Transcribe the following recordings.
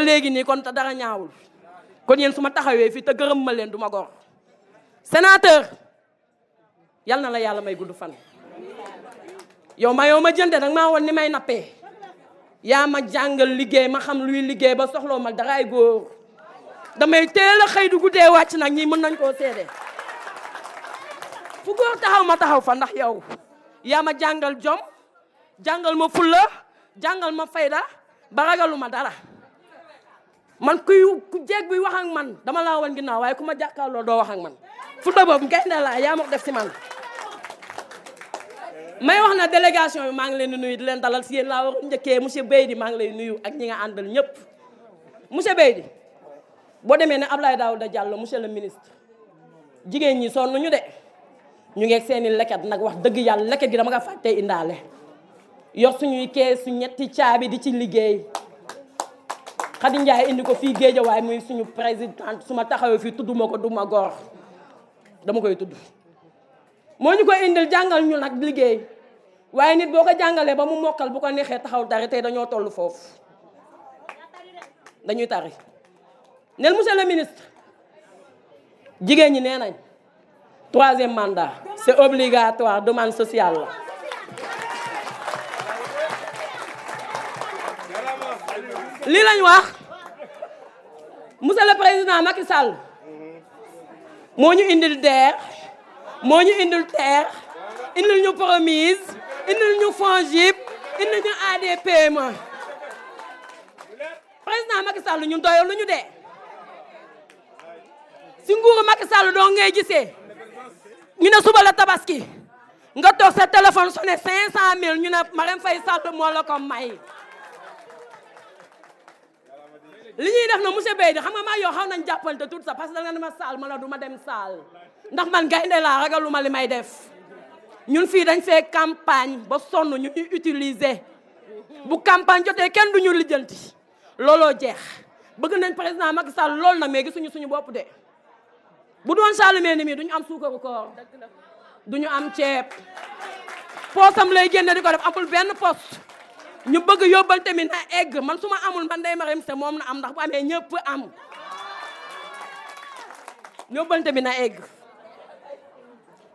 léegi nii kon te dara ñaawul kon yéen su ma taxawee fii te gërëm ma leen du ma gor sénateur yal na la yàlla may gudd fan yow ma jënde nag maa woon ni may nappee yaa ma jàngal liggéey ma xam luy liggéey ba soxloo ma dara ay góor damay teel a xëy du guddee wàcc nag ñi mën nañ koo seede fu góor taxaw ma taxaw fa ndax yow yaa ma jàngal jom jàngal ma fulla jàngal ma fayda ba ragalu ma dara man ku jeeg buy wax ak man dama laa wan ginnaaw waaye ku ma jàkkaarloo doo wax ak man fu boobu gaynde laa yaa ma ko def si man may wax na délégation bi maa ngi leen di nuyu di leen dalal si yéen laa war njëkkee monsieur Beydi maa ngi lay nuyu ak ñi nga àndal ñëpp monsieur Beydi boo demee ne Abdoulaye Daouda Diallo monsieur le ministre jigéen ñi sonn ñu de ñu ngeeg seeni leket nag wax dëgg yàlla leket gi dama nga fàttee indaale yor suñuy kees su ñetti caabi di ci liggéey Khady Ndiaye indi ko fii Géejawaay muy suñu présidente su ma taxawee fii tudduma ko duma góor dama koy tudd moo ñu koy indil jàngal ñu nag liggéey waaye nit boo ko jàngalee ba mu mokkal bu ko neexee taxaw tari tey dañoo toll foofu dañuy tari nel monsieur le ministre jigéen ñi nee nañ 3e mandat c'est obligatoire demande sociale la lii lañ wax monsieur le président Macky Sall moo ñu indil DER moo ñu indil TER indil ñu promise indil ñu FONGIP indil ñu ADPME président Macky Sall ñun doyal lu ñu dee si nguuru Macky Sall doo ngay gisee ñu ne suba la tabaski nga toog sa téléphone sonné 500000 ñu ne Marème Faye Sall moo la ko may li ñuy def na monsieur Beydi xam nga maa yow xaw nañ jàppante tout ça parce que da nga ne ma saal ma la du ma dem saal ndax man gaynde laa ragalu ma li may def ñun fii dañ fee campagne ba sonn ñu ñuy utiliser bu campagne jotee kenn du ñu lijjanti looloo jeex bëgg nañ président Macky Sall loolu nag mais gisuñu suñu bopp de bu doon Saalumee ni mii duñu am suukaru koor duñu am ceeb poosam lay génne di ko def amul benn poste ñu bëgg yóbbante mi na egg man su ma amul man day Marième Sène moom na am ndax bu amee ñëpp am yóbbante mi na egg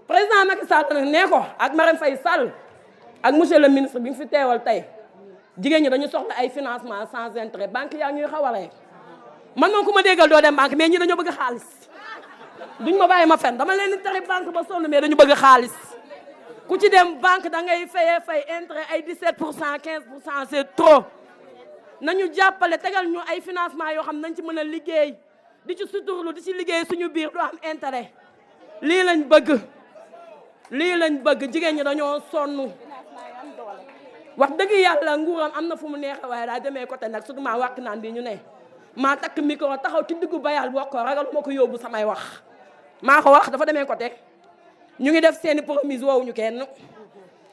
président Macky Sall nag nee ko ak Marème Faye Sall ak monsieur le ministre bi nga fi teewal tey jigéen ñi dañu soxla ay financement sans intérêt banque yaa ñuy xaw a rey man moom ku ma déggal doo dem banque mais ñi dañoo bëgg xaalis duñ ma bàyyi ma fen dama leen di tere banque ba sonn mais dañu bëgg xaalis ku ci dem banque da ngay fay intérêt ay 17% 15% c'est trop nañu jàppale tegal ñu ay financement yoo xam nañ ci mën a liggéey di ci suturlu di ci liggéey suñu biir du am intérêt lii lañ bëgg jigéen ñi dañoo sonn wax dëgg yàlla nguuram am na fu mu neexe waaye daa demee côté nag surtout maa wàkk naan bi ñu ne maa takk micro taxaw ci diggu bayal wax ko ragal moo ko yóbbu samay wax maa ko wax dafa demee côté ñu ngi def seeni promise woowuñu kenn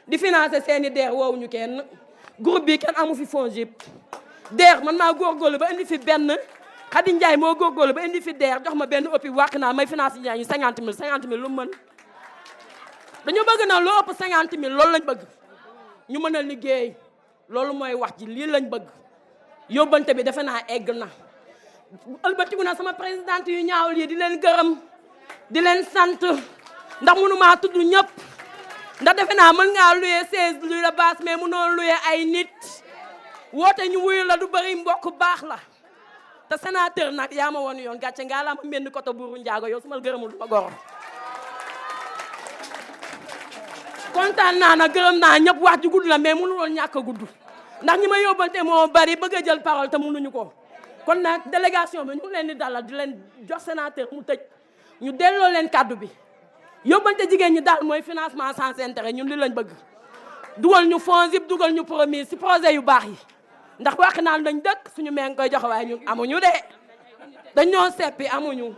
di financer seeni DER woowuñu kenn groupe bi kenn amu fi FONGIP DER man maa góorgóorlu ba indi fi benn Khady Ndiaye moo góorgóorlu ba indi fi DER jox ma benn ëppi wàq naa may financer Ndiaye ñu 50 000 lu mu mën dañu bëgg na lu ëpp 50 000 loolu lañ bëgg ñu mën a liggéey loolu mooy wax ji lii lañ bëgg yóbbante bi defe naa egg na ëlbatiku na sama présidente yu ñaawul yi di leen gërëm di leen sant ndax mënumaa tudd ñëpp ndax defe naa mën ngaa luye 16 luy la baas mais mënoo luye ay nit woote ñu wuyu la du bëri mbokk baax la te sénateur nag yaa ma woon yoon gàcce ngaa la ma mel ni koto buuru njaago yow su ma gërëmul du ma goro kontaan naa nag gërëm naa ñëpp wax ji gudd la mais mënu woon ñàkk a gudd ndax ñi ma yóbbante moo bari bëgg a jël parole te mënuñu ko kon nag délégation bi ñu ngi leen di dalal di leen jox sénateur mu tëj ñu delloo leen kàddu bi yóbbante jigéen ñi daal mooy financement sans intérêt ñun li lañ bëgg dugal ñu FONGIP dugal ñu promise ci projet yu baax yi ndax wax naan dañ dëkk suñu mee ngi koy joxe waaye ñun amuñu de dañ ñoo seppi amuñu